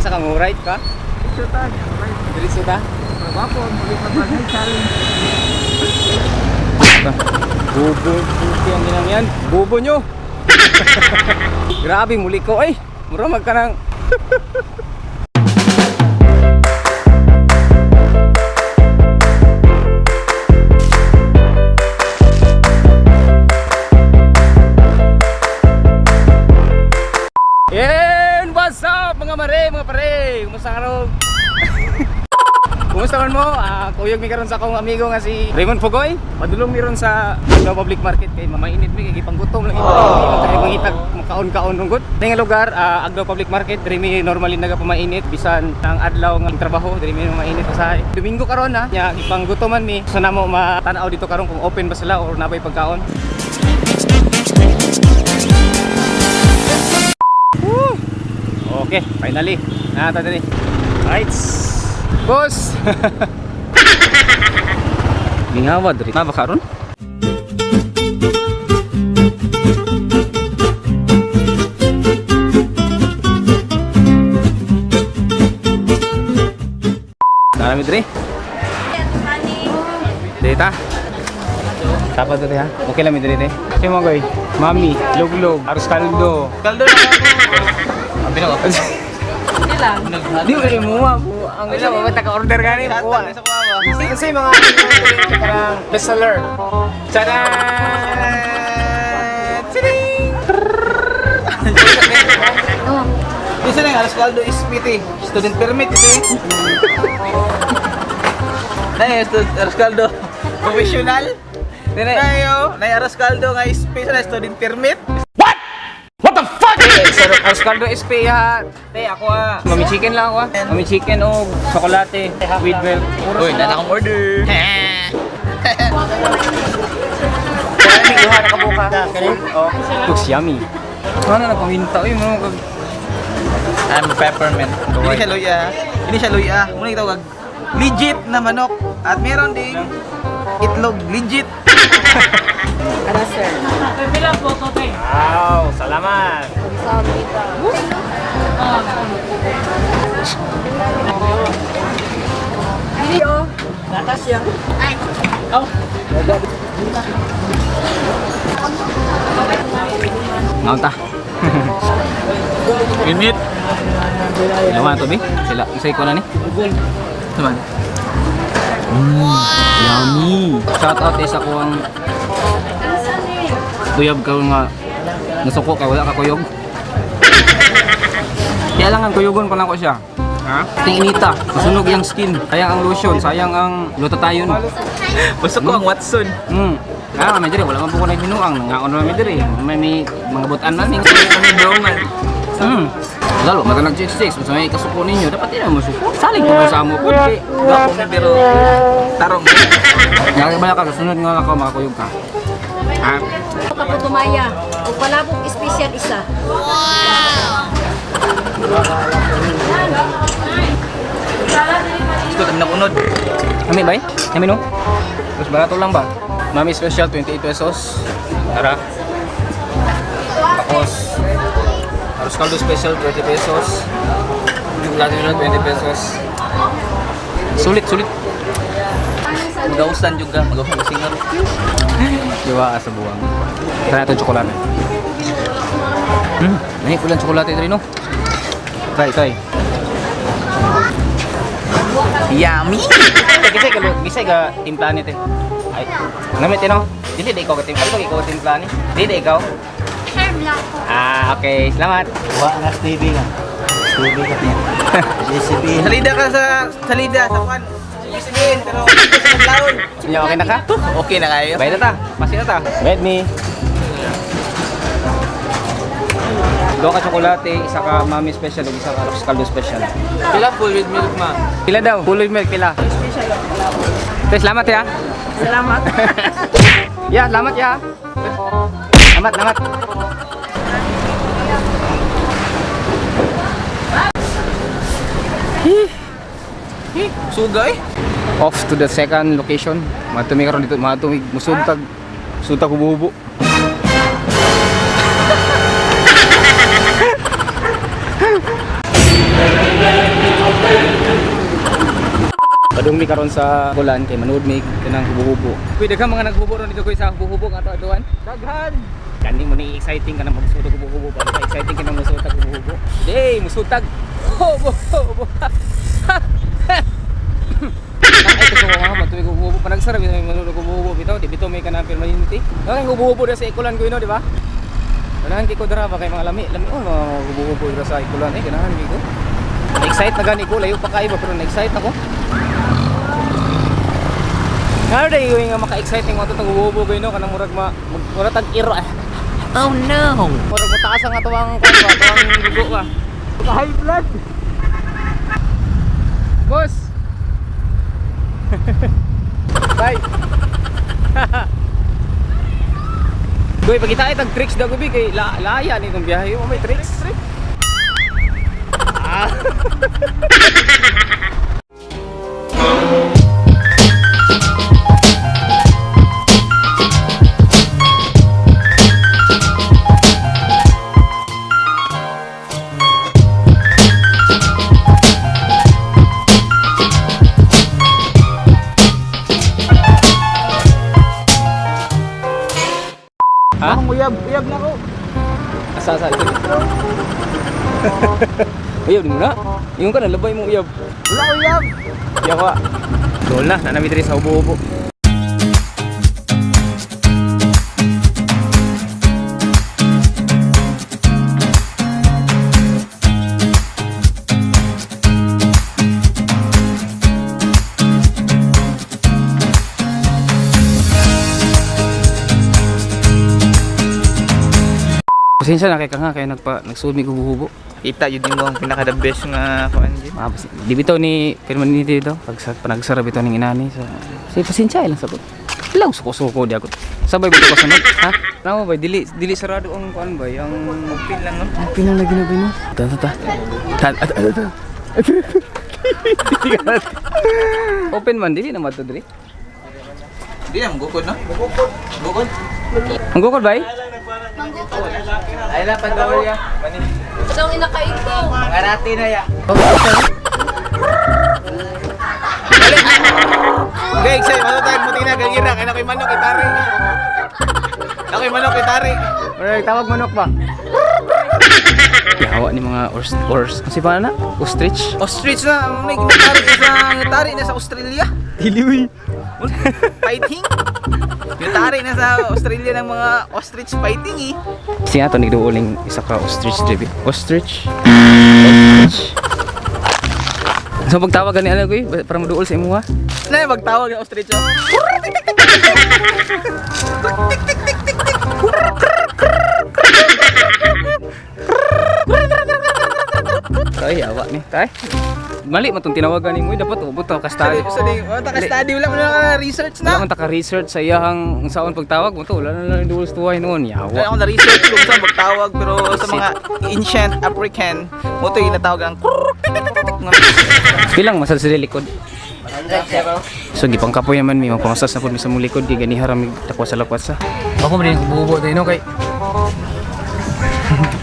Asa ka mo right ka? Diretso ta, niya, right. Diretso ta. Trabaho, muli pa ba challenge. Bubo, bubo ang ginang yan. Bubo nyo. Grabe, muli ko ay. Mura magka ng. And what's up, mga mare, mga pare? Kumusta ka ro? Kumusta man mo? Kuyog mi karon sa akong amigo nga si Raymond Pugoy. Padulong mi ron sa Davao Public Market kay mamainit mi kay gipanggutom lang ito. Hindi man tayo mangitag makaon-kaon rungkot. Diri nga lugar, Agdao Public Market, diri mi normally nagapamainit bisan ang adlaw nga trabaho, diri mi mainit usahay. Domingo karon ha, nya gipanggutoman mi. So namo matanaw dito karon kung open ba sila or nabay pagkaon. Woo! Okay, finally. Nata diri. Right. Boss. Gingawa diri. Na ba karon? Darami diri. Diri ta. Dapat diri ha. Okay lang mi diri te. Sige mo goy. Mami, luglog, arroz caldo. Kaldo na ako. Abi na ko. Di ba mo mo ang isa ba ta order gani kuha. Sa kuha ba? Kasi mga parang bestseller. Tada! Tadang! Isa na yung alas kaldo is PT. Student permit ito eh. Nay, student alas kaldo. Professional. Dili. Nayo, nay aras kaldo nga SP sa student permit. Sir, Arroz caldo SP ha. Te, ako ah. Mami chicken lang ako ah. Mami chicken o chocolate with milk. Uy, dala akong order. Kaya duha na kabuka. Oh, looks yummy. Ano na paminta oy mo kag I'm peppermint. Hindi siya luya. Hindi siya luya. Muna ito legit na manok. At meron ding itlog legit. Wow, salamat. Ngaon ta. Init. Ilawan to bi. Sila isay ko na ni. Naman. Yummy. Shout out eh sa kuwang tuyab ka nga nasuko ka wala ka kuyog. Kaya lang ang kuyugon pa lang ko siya. Ha? Ting inita, masunog yung skin. Sayang ang lotion, sayang ang glutathione. Gusto ko ang Watson. Ah, may diri wala man po ko na binuang, nangaon naman may diri. May mga butan man, may May. Lalo, mata nag 6 unsa may kasuko ninyo, dapat di na mo suko. Salig po mo sa amo po. Kay Gapo ni pero tarong. Nga ba ka kasunod nga ako makakuyog ka. Ha? Kaputumaya. O palabok special isa. Gusto kami nakunod. Kami bay? Kami no? Mas barato lang ba? Mami special 28 pesos. Tara. Tapos arroz caldo special 20 pesos. Chocolate na 20 pesos. Sulit, sulit. Magausan juga, magausan ka singer. Diwa sa buwang. Try natin tsokolate. Nahi ko lang tsokolate diri no. Try, try. Yummy! Kisay ka kisay ka timpla ni te. Ay, namit no. Dili di ikaw ka timpla, ikaw ikaw timpla ni. Dili di ikaw. Ah, okay. Salamat. Wa nga Stevie nga. Stevie ka niya. JCB. Salida ka sa salida sa kwan. Sabihin, pero sa laon. Nya okay na ka? Okay na kayo. Bayad na ta. Pasin na ta. Bayad me. Dua ka tsokolate, isa ka mami special, ug isa ka arroz caldo special. Pila full with milk ma. Pila daw? Full with milk, pila. Te, salamat ya. Salamat. Ya, salamat ya. Salamat, salamat. Sugay. Off to the second location. Matumi karon dito, matumi musugtag sugtag hubo-hubo. Padung mi karon sa Kulan kay manood mi kanang hubo-hubo. Kuy, daghan mga naghubo ron dito kuy sa hubo-hubo nga ato atuan. Daghan. Kani mo ni exciting ka na magsuod og hubo-hubo ba? Exciting ka na musuod og hubo-hubo. Day, musutag. Hubo hubo. Ay, gusto ko nga matuig og hubo. Panagsara mi manood og hubo-hubo bitaw, di bitaw may kanang permanente. Daghan hubo-hubo dira sa Ikulan kuy no, di ba? Ganahan kay ko dira ba kay mga lami, lami oh mga hubo-hubo dira sa Ikulan eh, ganahan kay ko. Na-excite na gani ko, layo pa kaayo ba pero na-excite ako. Ngano dai yung nga maka-excite ning mga tutong hubo ko no kanang murag ma murag tag iro ah. Oh no! Murag mo taas ang atuang kuan ba, atuang dugo ba. High blood. Boss. Bye. Goy, pagita itag tricks daw gabi kay la laya ni itong biyahe. Oh, may tricks. Ah. Ha? Akong uyab, uyab na ko. Asa asa ito. Uyab di mo na. Ingon ka na labay mo uyab. Wala ko uyab. Iya ko. Dool na, nanami diri sa hubo-hubo. Pasensya na kay ka nga kay nagpa nagsuod mi hubo-hubo. Kita yun mo ang pinaka the best nga kuan gyud. Ah, di bitaw ni permanente dito. Pag panagsara bitaw ning inani sa si pasensya lang sa ko. Law suko-suko di ako. Sabay bitaw ko sunod, ha? Namo bay dili dili sarado ang kuan bay ang Open lang no. open lang lagi na bay no. Ta ta ta. Ta ta ta. Ta. Open man dili na madto diri. Di na gukod no. Gukod. Gukod. Ang gukod bay? Ay la pandoria. Ito ang inakain ko. Pangarati na ya. Okay, say, ano tayo mo tingnan ganyan na kay nakoy manok kay tari. Nakoy manok kay tari. Alright, tawag manok ba? Yawa ni mga ors ors. Kasi pa na? Ostrich. Ostrich na ang may tari sa tari na sa Australia. Dili. Fighting. Yung tari na sa Australia ng mga ostrich fighting eh. Siya to nagduuling isa ka ostrich dribi. Ostrich. Ostrich. So pagtawag gani ano ko eh, para maduol sa imuha. Na magtawag ng ostrich oh. Tay, awa ni. Tay. Mali man tong tinawagan nimo, eh. Dapat ubot ka Study, study. study. Oh, taka study wala mo na research Wala na. man taka research sa iyahang saon pagtawag mo to, wala na lang duol sa tuway noon. Wala Yawa. akong na-research kung saan magtawag pero sa mga ancient African mo to yung natawag ang Bilang masal sa likod. So gipangkapoy naman mi magpamasas na pud mi sa mong likod kay ganiha ra mi takwa sa lakwas sa. Ako man din bubo tayo no kay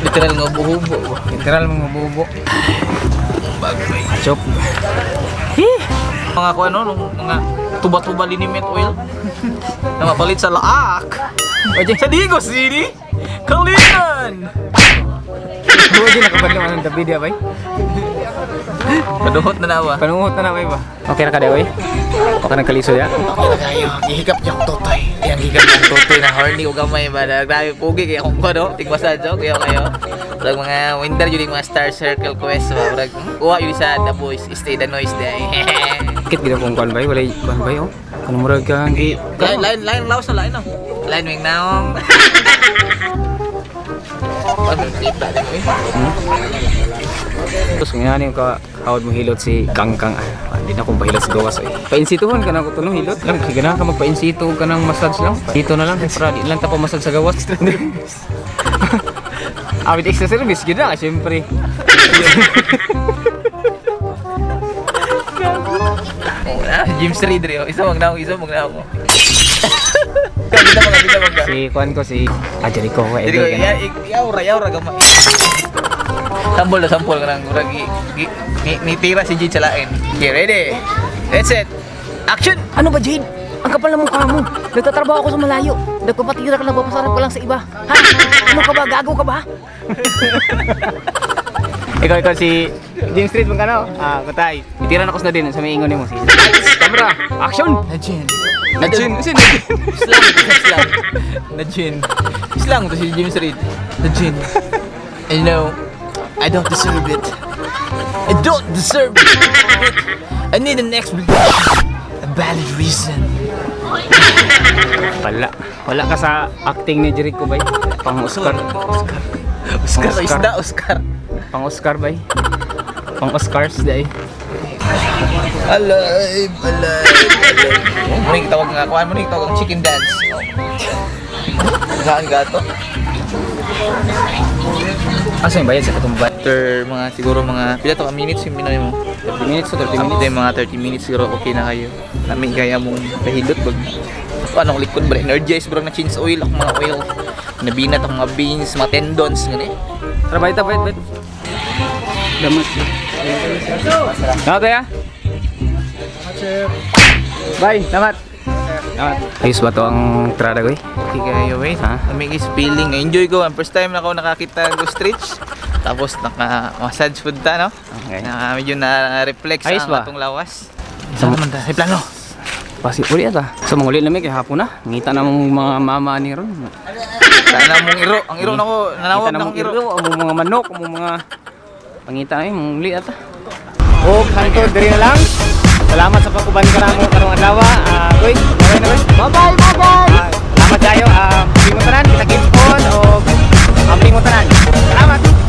literal nga buhubo. literal mga bubo. Chop. Mga ko ano, nung mga tuba-tuba liniment oil na mapalit sa laak. Oye, Sa Digo City, Kalinan! Oye nakabadlo man ang David ya bay. Paduhot na nawa. Panungot na na bay ba. Okay ra ka oy. Okay na kaliso ya. Kayo, gihikap niya akong totoy. Yang hikap niya akong totoy na horny o gamay ba. Grabe pugi kaya akong ko no. Tigmasa joke kaya kayo. Murag mga winter yun yung mga star circle quest ba. Murag kuha yun sa The Boys, Stay the Noise day. Kit gid akong kuan bay, walay kuan bay oh. Kanang murag kang gi Line line line laos na line no. Line wing naong. Ano kita din eh. Tapos nga ni ka hawad mo hilot si Kangkang. Ah, hindi na akong pahilot sa gawas eh. Painsituhon ka na ko tunong hilot. Lang sige na ka magpainsito ka ng massage lang. Dito na lang para di lang ta pa massage sa gawas. Awit extra service gyud na syempre. Oh, ah, James Reid rin. Isa magnaong, isa magnaong. Kabita mga bita mga. Si kuan ko si ah Jericho ko Jadi idol ko ka na. ya yaura yaura gamay. Sampol na sampol kanang murag ni tira si Jade sa lain. Okay, ready. That's it. Action! Ano ba, Jade? Ang kapal ng mukha mo. Nagtatrabaho ako sa malayo. Nagpapatira ka lang, papasarap ka lang sa iba. Ha? Ano ka ba? Gago ka ba? Ikaw si James Street mong kano? Ah, kutay. Itira na ko sa din sa may ingon nimo si. Lights, camera, action. Najin. Najin, sin. Slang, slang. Najin. Slang to si James Reid. Najin. And you know, I don't deserve it. I don't deserve it. I need an explanation. A valid reason. Wala. Wala ka sa acting ni Jericho bay. Pang Oscar. Oscar. Oscar, Oscar. isda, Oscar. Pang Oscar bay. Pang Oscars day. Alive, alive, alive. Oh, muna yung tawag nga, kuhaan mo na yung tawag ang chicken dance. Oh. Saan gato? Asa yung bayad sa katong bayad? After mga siguro mga, pila to ka minutes yung pinay mo? 30 minutes to 30 minutes. After mga 30 minutes siguro okay na kayo. Lami kaya mong pahidot bag. Anong likod ba? Energize bro na change oil ako mga oil. Nabinat ang mga beans, mga tendons ngani. Tara bayad ta, bayad, bayad. Damat. Salamat ya. Bye, salamat. Salamat. Ayos ba to ang trada ko eh? Okay kayo wait. Ha? Lami is feeling. Enjoy ko. Ang first time na ako nakakita go stretch. Tapos naka massage food ta no. Okay. Naka medyo na reflex Ayos ang ba? atong lawas. Saan naman ta? Ay plano. Pasi uli ata. So manguli na mi kay hapon na. Ngita na mong mga mama ni ron. Sana mong iro. Ang iro nako, nanawag Ngita na na akong mong iro. iro, ang mga manok, ang mga pangita ay manguli ata. Og hantod diri na lang. Salamat sa pagkuban ka namo karong adlaw. Ah, goy, bye na goy. Bye-bye! Bye-bye! Ah, salamat kayo. Ah, uh, tanan, kita keep on og amping mo tanan. Salamat.